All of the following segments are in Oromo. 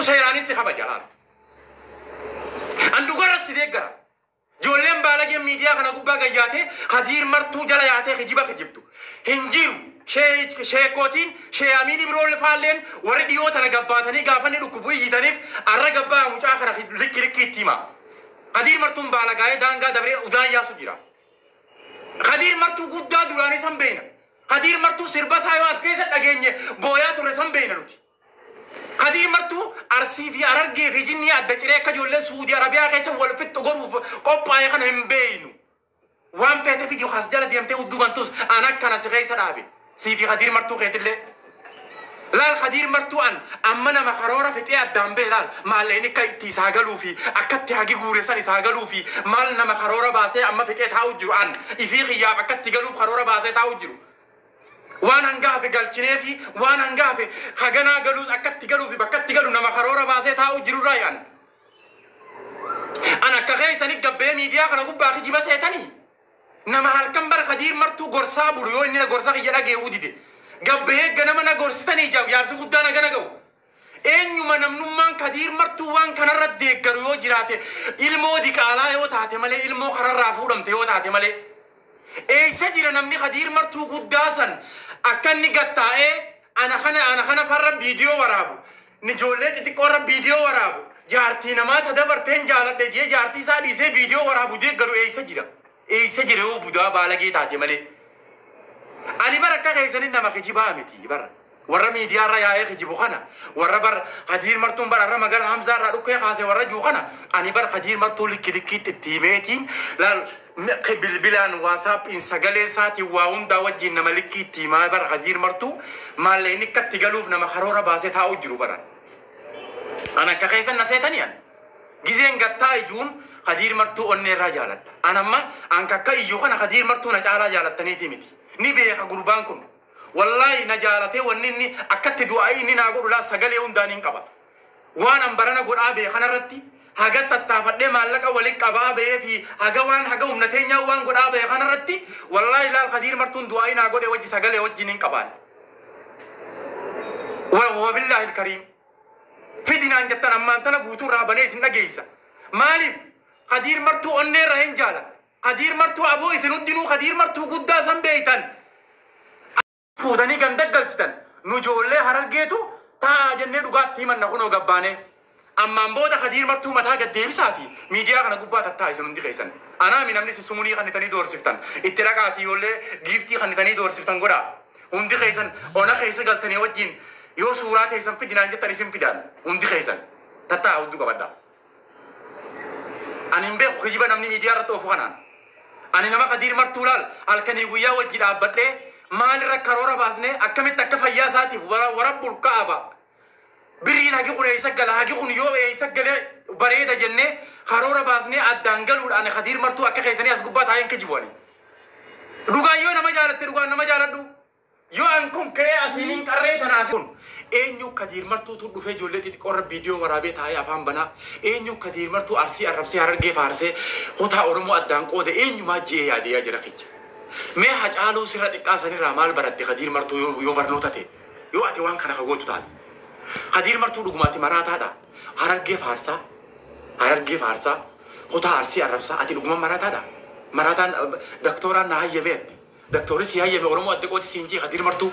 Seeraanis si kabaja laal. An dhugarra si deeggara. Ijoolleen baalageen miidiyaa kana gubbaa gayyaatee Kadiir Martuu jala yaatee kijiba kijibdu hin jiru. Sheekootiin Shee Amiin Ibroon faalleen warri dhiyoo tana gabbaatanii gaafa inni dhukkubu iyyitaniif arra gabbaa mucaa kana likki likki itti hima. Kadiir Martuun baalagaa'ee daangaa dabree udaan yaasu jira. Kadiir Martuu guddaa duraanii san beeyna. Kadiir Martuu sirba isaa yoo as keessa dhageenye booyaa turre san beeyna nuti. Kadiir Martuu Arsii fi Harargee fi jinnii adda ciree akka ijoollee Suudii Arabiyaa keessa wal fixxu godhuuf qophaa'e kana hin beeynu. Waan feete fidi as jala deemtee hudduu bantus an akkana si keessa dhaabe. Sii fi Kadiir Martuu keetillee. Laal, Kadiir Martuu an amma nama karoora fixee addaan bee laal maallaqni akka itti isaa galuu fi akka itti hagi guure san isaa galuu fi maal nama karoora baasee amma fixee taa'u jiru, an ifii kiyyaaf akka itti galuuf karoora baasee taa'u jiru. Waan hanga hafe galchinee fi waan hanga hafe haganaa galuus akka itti galuu fi bakka itti galu nama karoora baasee taa'u jirurraa an. An akka keessanii gabbee miidiyaa kana gubbaa kijiba seetanii. Nama halkan bara Kadiir Martuu gorsaa bulu yoo inni na gorsa kiyya dhagee'uu dide. Gabbee ganama na gorsitanii jaarsi guddaa na gana ga'u. Eenyuma namnummaan Kadiir Martuu waan kanarra deeggaru yoo jiraate, ilmoo diqaalaa yoo taate malee, ilmoo kararraa fuudhamte yoo taate malee. Eessa jira namni Kadiir Martuu guddaa san akka inni gattaa'ee ana kana farra viidiyoo waraabu? Ni ijoollee xixiqqoorra viidiyoo waraabu. Jaartii namaa ta dabarteen jaaladhe jee jaartii isaa dhiisee viidiyoo waraabu deeggaru eessa jira? Eessa jira yoo budaa baalagee taate malee? Ani bara akka keessanii nama kijibaa miti bara. Warra miidiyaarra yaa'ee kijibu kana, warra bara Kadiir Martuun bara irra magala Hamzaa irraa dhukkee kaase warra jiru kana, ani bara Kadiir Martuu likki likkiitti itti himeetiin laal bilbilaan, WhatsAppiin, sagalee isaatiin, waa hundaa wajjin nama likkii itti himaa bara Kadiir Martuu maallaqni akka itti galuuf nama karoora baasee taa'u jiru bara. An akka keessan na seetanii an. Gizeen gattaa ijuun Kadiir Martuu onnee irraa jaaladha. An amma an kakka iyyuu kana Kadiir Martuu na caalaa jaalattaniiti miti. Ni beeka gurbaan kun. Wallaahi na jaalatee wanni inni akkatti du'aa inni naa godhu laa sagalee hundaan hin qaba. Waan an barana godhaa bee kanarratti haga tattaafadhee maallaqa waliin qabaa bahee fi haga waan haga humna teenyaa waan godhaa bee kanarratti, wallaahi laal Kadiir Martuun du'aa naa godhe wajji sagalee wajjin hin qabaan. Wabillaahi ilkariim. Fidinaan jettan ammaan tana guutuu irraa banee isin dhageessa. Maaliif? Kadiir Martuu onnee irraa hin jaala. Kadiir Martuu aboo isin hundinuu Kadiir Martuu guddaa san beeytan. Fuutanii ganda galchitan. Nu ijoollee Harargeetu taa'aa jennee dhugaatti himanna kunoo gabbaanee. Ammaan booda Kadiir Martuu mataa gad deebisaati. Miidiyaa kana gubbaa tattaa isin hundi keessan. Anaami namni sissumunii kannitanii doorsiftan. Itti dhaqaatii ijoollee giiftii kannitanii doorsiftan godhaa. Hundi keessan ona keessa galtanii wajjin yoo suuraa teessan fidinaan jettan isin fidaan. Hundi keessan. Tattaa hudduu qabadhaa. Ani hin beeku kijiba namni miidiyaa irratti oofu kanaan. Ani nama Kadiir Martuu laal halkanii guyyaa wajji dhaabbadhee maalirra karoora baasnee akkamitti akka fayyaa isaatiif warabbul ka'aba. Birriin hagi kun eessa gala, hagi kun yoo eessa galee bareeda jennee karoora baasnee addaan galuudhaan Kadiir Martuu akka keessanii as gubbaa taa'een kijibu ani. Dhugaan yoo nama jaalatte dhugaan nama jaaladhu. Yoo an kun ka'ee asiin hin qarree tanaas kun eenyu Kadiir Martuutu dhufee ijoollee xixiqqoorra viidiyoo waraabee taa'ee afaan banaa? Eenyu Kadiir Martuu Arsii arrabsee, Harargee faarsee, kutaa Oromoo addaan qoode eenyumaa ji'ee yaadee yaa jira kiyya? Mee Hacaaluu sirra xiqqaa sanirraa maal baratte Kadiir Martuu, yoo barnoota ta'e, yoo ati waan kana kagootu taate? Kadiir Martuu dhugumaati maraataadha. Harargee faarsaa, Harargee faarsaa, kutaa Arsii arrabsaa, ati dhuguma maraataadha. Maraataan daktooraan na hayyamee ati. Daktoorri si hayyame Oromoo adda qooti siin jee Kadiir Martuu.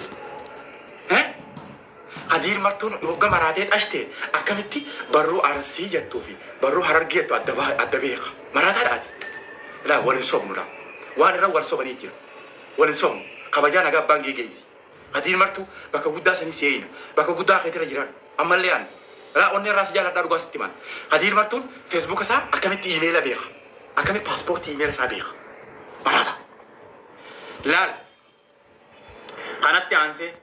Kadiir Martuun hogga maraatee dhashte akkamitti barruu Arsii jettuu fi barruu Harargee jettu adda adda beeka? Maraataadha ati. Laa, wal hin sobnu laa. Waan irra wal sobanii jira. Wal hin sobnu. Kabajaa nagaa abbaan geegeessi. Kadiir Martuu bakka guddaa sanii si eeyina. Bakka guddaa keetirra jiran. Ammallee an. Laa, onnee irraa si jaaladhaa, dhugaa sitti himan. Kadiir Martuun Facebook isaa akkamitti iimeela beeka? Akkamitti paaspoortii iimeela isaa beeka? Maraata. Laal. Kanatti aansee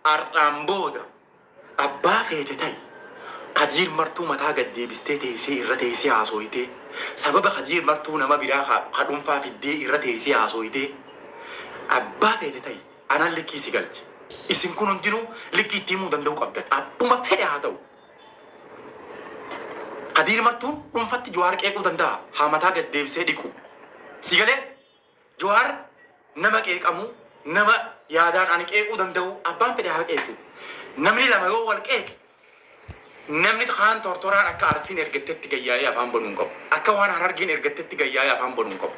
har'aan booda abbaa feete ta'i. Kadiir Martuu mataa gad deebistee teessee irra teessee haasooyitee, sababa Kadiir Martuu nama biraa ka dhuunfaa fiddee irra teessee haasooyitee, abbaa feete ta'i, anaan likkii si galche. Isin kun hundinuu likkii itti himuu danda'uu qabdan. Abbuma fedhe haa ta'u. Kadiir Martuun dhuunfatti Jawaar qeequu danda'a. Haa mataa gad deebisee dhiqu. Si galee? Jawaar nama qeeqamu, nama yaadaan ani qeequu danda'u, abbaan fedhe haa qeequ. Namni lama yoo wal qeeqe Namni kaan tortoraan akka Arsiin ergattetti gayyaa'ee afaan banuu hin qabu. Akka waan Harargeen ergattetti gayyaa'ee afaan banuu hin qabu.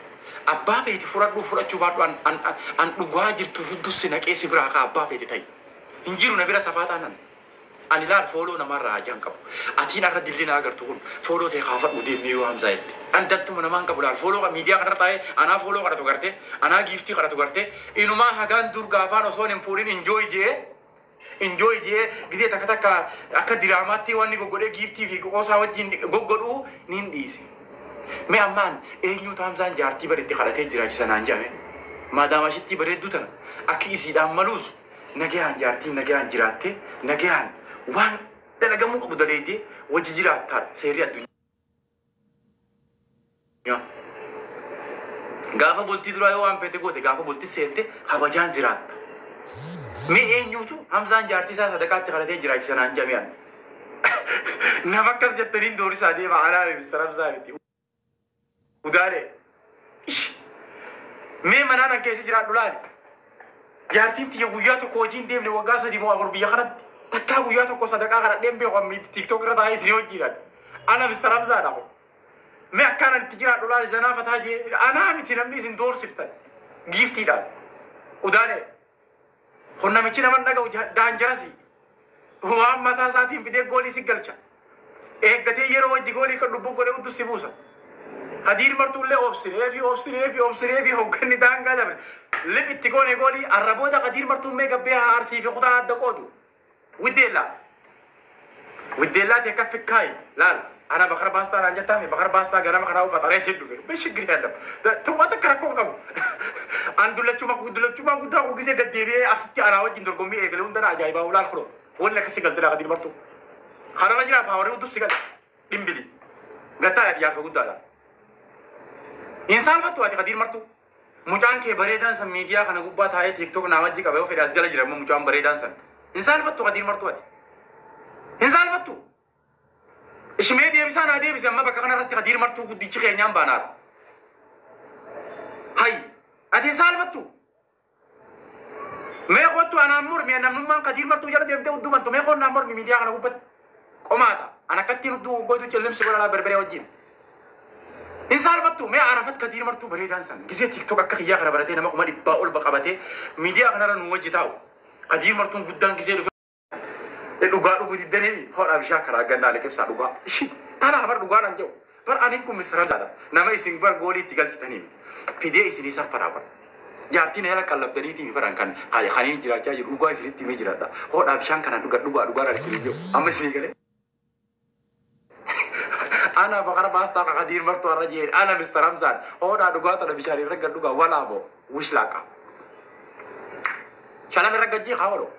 Abbaa feete fudhadhuu fudhachuu baadhu an an an dhugaa jirtu hudduu si naqee si biraa kaa abbaa feete ta'i. Hin jiru na bira safaa taanan. Ani laal follow namarraa hajaan qabu. Atiin arra dillina agartu kun follow ta'e kaafadhu deemnee yoo Hamzaa jette. An dattuma namaan qabu laal follow miidiyaa kanarra taa'ee anaa follow kadhatu gartee anaa giiftii kadhatu gartee inumaa hagaan dur gaafaan osoo hin fuudhin enjoy jee enjoy jee gisee takka takka akka diraamaatti waan inni goggodhee giiftii fi qoosaa wajjin goggodhuu niin dhiise. Mee ammaan eenyuutu Hamzaan jaartii bareetti kadhatee jiraachisa naan jedhame. Maadaama ishitti bareedduu tana akka isiidhaan maluus nagayaan jaartiin nagayaan jiraattee nagayaan waan dalagamuu qabu daleedee wajji jiraattaadha seerri addunyaa. Gaafa bultii duraa yoo waan feete goote gaafa bultii seente kabajaan jiraatta. Mee eenyuutu Hamzaan jaartii isaa sadaqaatti kadhatee jiraachisa naan jedhame. Nama akkas jettaniin doorisaa deema alaa Mr. Hamzaa miti. Udaalee. Mee manaan an keessa jiraadhu laali. Jaartiin tiyya guyyaa tokko hojii hin deemne waggaa 3 moo 4 biyya kanatti. Takkaa guyyaa tokko sadaqaa kadhadheen beeku amma TikTok irra taa'ee isinii hojiidhaan. Ana Mr. Hamzaadha kun. Mee akkaan itti jiraadhu laali zanaa fataa jee anaa miti namni isin doorsiftan. Giiftiidhaan. Udaalee. Kun namichi nama dhaga'u daanjarasi. Waan mataa isaatiin fidee goolii si galcha. Eeggatee yeroo wajji goolii kan dhubbu godhee hudduu si buusa. Kadiir martuullee obsinee fi obsinee fi obsinee fi hogganni daangaa dabre. Lip itti goone goolii arraboota Kadiir martuun mee gabbee haa Arsii fi kutaa adda qoodu. Widdeellaa. Widdeellaati akka fikkaayi laal. Ana bakar baastaa naan jettaame bakar baastaa ganama kanaa uffatareetiin dhufe. Bishigiri yaallam. Tuwwa takka rakkoo hin qabu. An dullachuma dullachumaan guddaa kun gisee gad deebi'ee asitti anaa wajjin dorgommii eegale hunda na ajaa'ibaa ulaal kuloo. Wanni akkasii galtee Kadiir martuu. Kanarra jira paawarri hudduu si gale. Dhimbili. Gattaa ati jaarsa guddaadha. Hin saalfattu ati Kadiir martuu. Mucaan kee bareedaan san miidiyaa kana gubbaa taa'ee TikTok naa wajji qaba yoo fedhe as jala jira immoo mucaan bareedaan san. Hin saalfattu Kadiir martuu ati. Hin saalfattu. Ishimee deebisaa naa deebise amma bakka kanarratti Kadiir martuu guddichi keenyaan baanaadha. Hay ati hin saalfattu. Mee kottu anaan mormi namnummaan Kadiir martuu jala deemtee hudduu bantu mee koon naan mormi miidiyaa kana gubbatti. Qomaata. An akkattiin hudduu goitu cillimsi godha berberee wajjin. Hin saalfattu mee Arafat Kadiir martuu bareedaan san gisee TikTok akka kiyyaa kana baratee nama 100,000 ol qabatee miidiyaa kanarra nu wajji taa'u. Kadiir martuun guddaan gisee dhufe dhugaa dhuguu diddanii hodhaa bishaan karaa gannaa liqimsaa dhugaa. Ishi tanaa bar dhugaa naan jedhu. Bar ani kun Mr. Hamzaadha. Nama isin bar goolii itti galchitanii miti. Fidee isinii saffaraa bar. Jaartiin jala qallabdaniitii baran kan kan jiraachaa jiru dhugaa isinitti himee jiraadha. Hodhaa bishaan kana dhugaa dhugaa dhugaa isinii jedhu. Amma isinii galee. Ana bakara baastaa Kadiir martuu har'a jee ana Mr. Hamzaan hodhaa dhugaa tana bishaan irra gad dhugaa walaa boo wishlaaqa. Shalama irra gajjee haa oolu.